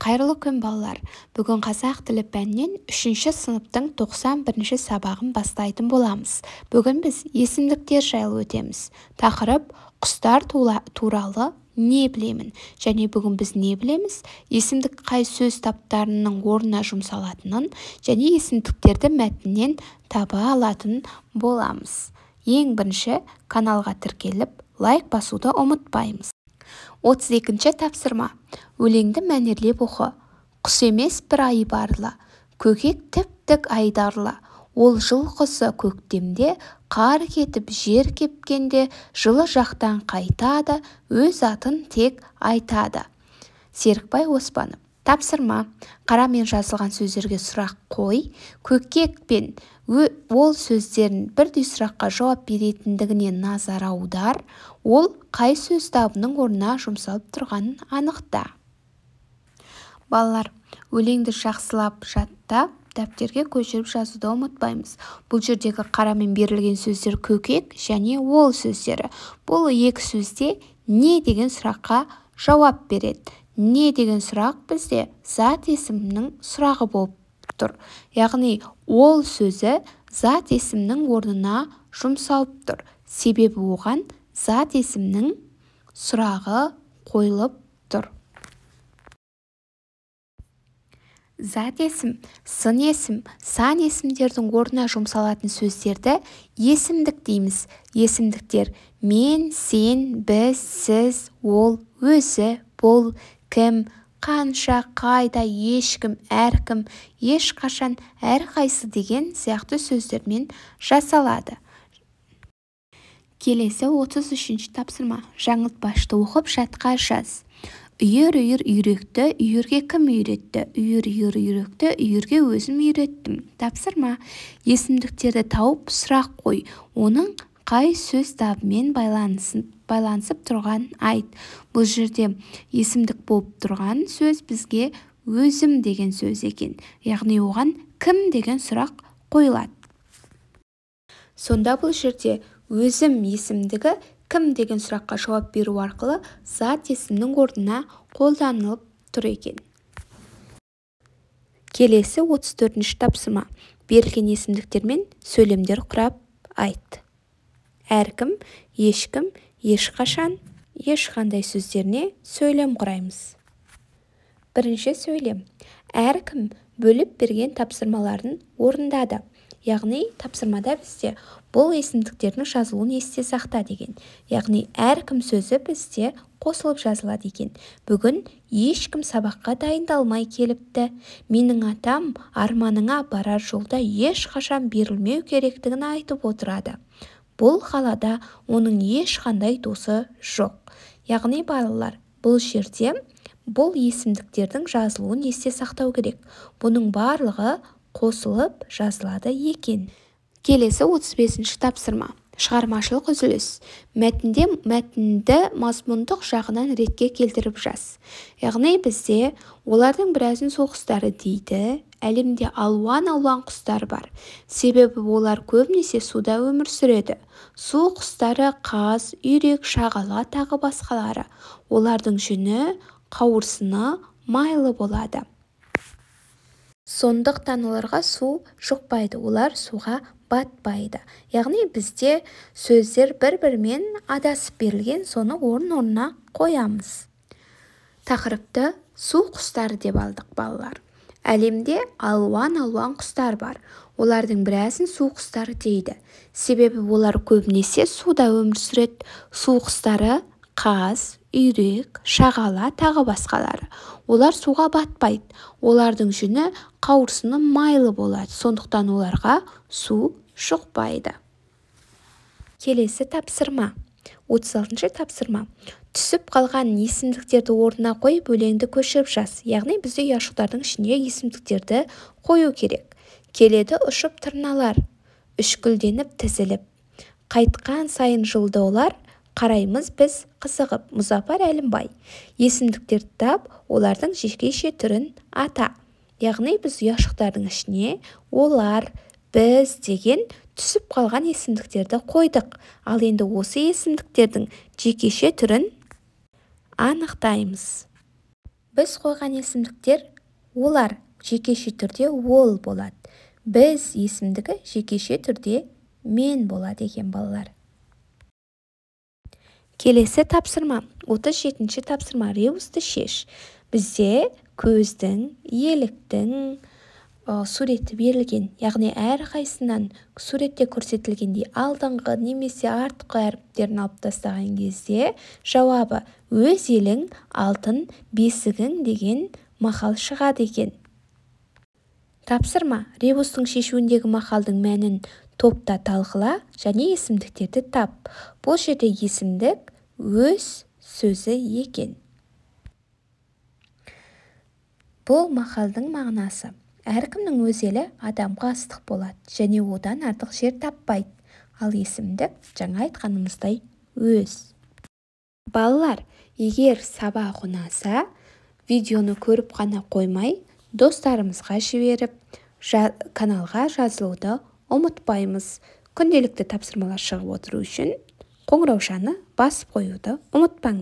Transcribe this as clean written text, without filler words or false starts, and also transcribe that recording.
Қайырлы күн, балалар! Бүгін қазақ тілі пәнінен 3-ші сыныптың 91-ші сабағын бастайтын боламыз. Бүгін біз есімдіктер жайлы өтеміз. Тақырып: құстар туралы не білемін? Және бүгін біз не білеміз? Есімдік қай сөз таптарының орнына жұмсалатынын және есімдіктерді мәтіннен таба алатын боламыз. Ең бірінші каналға тіркеліп, лайк басуды ұмытпаймыз. 32-ші тапсырма. Өлеңді мәнерлеп оқы. Құс емес бір айбарлы, көкек тіп-тік айдарлы. Ол жыл құсы көктемде, қар кетіп жер кепкенде, жылы жақтан қайтады, өз атын тек айтады. Серікбай Оспанов. Тапсырма. Қарамен жазылған сөздерге сұрақ қой. Көкек пен ол сөздерін бірдей сұраққа жауап беретіндігіне назар аудар. Ол қай сөз табының орнына жұмсалып тұрғанын анықта. Балалар, өлеңді жақсылап жаттап, дәптерге көшіріп жазуды ұмытпаймыз. Бұл жердегі қарамен берілген сөздер көкек және ол сөздері. Бұл екі сөзде не деген сұраққа жауап береді. Не деген сұрақ бізде зат есімнің сұрағы болып тұр. Яғни ол сөзі зат есімнің орнына жұмсалып тұр. Себебі оған зат есімнің сұрағы қойылып тұр. Зат есім, сын есім, сан есімдердің орнына жұмсалатын сөздерді есімдік дейміз. Есімдіктер мен, сен, біз, сіз, ол, өзі, бұл, кім, қанша, қайда, ешкім, әркім, ешқашан, әрқайсы деген сияқты сөздермен жасалады. Келесі 33-ші тапсырма. Жаңылтпашты оқып жатқа жаз. Үйір-үйір үйректі үйірге кім үйретті? Үйір-үйір үйректі үйірге өзім үйреттім. Тапсырма. Есімдіктерді тауып сұрақ қой. Оның қай сөз табымен байланысып тұрған айт. Бұл жерде есімдік болып тұрған сөз бізге өзім деген сөз екен. Яғни оған кім деген сұрақ қойылады. Сонда бұл жерде өзім есімдігі кім деген сұраққа жауап беру арқылы зат есімнің орнына қолданылып тұр екен. Келесі 34-ші тапсырма. Берілген есімдіктермен сөйлемдер құрап айт. Әркім, ешкім, ешқашан, ешқандай сөздеріне сөйлем құраймыз. Бірінші сөйлем. Әркім бөліп берген тапсырмаларын орындады. Яғни тапсырмада бізде бұл есімдіктердің жазылуын есте сақта деген. Яғни әркім сөзі бізде қосылып жазылады екен. Бүгін ешкім сабаққа дайындалмай келіпті. Менің атам арманыңа барар жолда ешқашан берілмеу керектігін айтып отырады. Бұл қалада оның ешқандай досы жоқ. Яғни балалар, бұл жерде бұл есімдіктердің жазылуын есте сақтау керек. Бұның барлығы қосылып жазылады екен. Келесі 35-ші тапсырма. Шығармашылық үзіліс. Мәтінді мазмұндық жағынан ретке келтіріп жаз. Яғни бізде олардың біразын су құстары дейді. Әлемде алуан-алуан құстар бар. Себебі олар көбінесе суда өмір сүреді. Су құстары қаз, үйрек, шағала тағы басқалары. Олардың жүні, қауырсыны майлы болады. Сондықтан оларға су жұқпайды, олар суға батпайды. Яғни бізде сөздер бір-бірімен адасып берілген, соны орын-орнына қоямыз. Тақырыпты су құстары деп алдық, балалар. Әлемде алуан-алуан құстар бар. Олардың біразын су құстары дейді. Себебі олар көбінесе суда өмір сүреді. Су құстары қаз, үйрек, шағала тағы басқалары. Олар суға батпайды. Олардың жүні, қауырсыны майлы болады. Сондықтан оларға су жұқпайды. Келесі тапсырма. 36-шы тапсырма. Түсіп қалған есімдіктерді орнына қойып, өлеңді көшіріп жаз. Яғни бізде ұяшықтардың ішіне есімдіктерді қою керек. Келеді ұшып тырналар, үшкілденіп тізіліп. Қайтқан сайын жылды олар, қараймыз біз қызығып. Мұзафар Әлімбай. Есімдіктерді тап, олардың жекеше түрін ата. Яғни біз ұяшықтардың ішіне олар, біз деген түсіп қалған есімдіктерді қойдық. Ал енді осы есімдіктердің жекеше түрін анықтаймыз. Біз қойған есімдіктер олар жекеше түрде ол болады. Біз есімдігі жекеше түрде мен болады екен, балалар. Келесі тапсырма, 37-ші тапсырма, ребусты шеш. Бізде көздің, еліктің суреті берілген, яғни әрқайсынан суретте көрсетілгендей алдыңғы немесе артқы әріптерін алып тастаған кезде жауабы өз елің алтын бесігің деген мақал шығады екен. Тапсырма, ребустың шешуіндегі мақалдың мәнін топта талқыла және есімдіктерді тап. Бұл жерде есімдік өз сөзі екен. Бұл мақалдың мағынасы: әркімнің өз елі адамға ыстық болады және одан артық жер таппайды. Ал есімдік жаңа айтқанымыздай өз. Балалар, егер сабақ ұнаса, видеоны көріп қана қоймай, достарымызға жіберіп, каналға жазылуды ұмытпаймыз. Күнделікті тапсырмалар шығып отыру үшін қоңыраушаны басып қоюды ұмытпаңыз.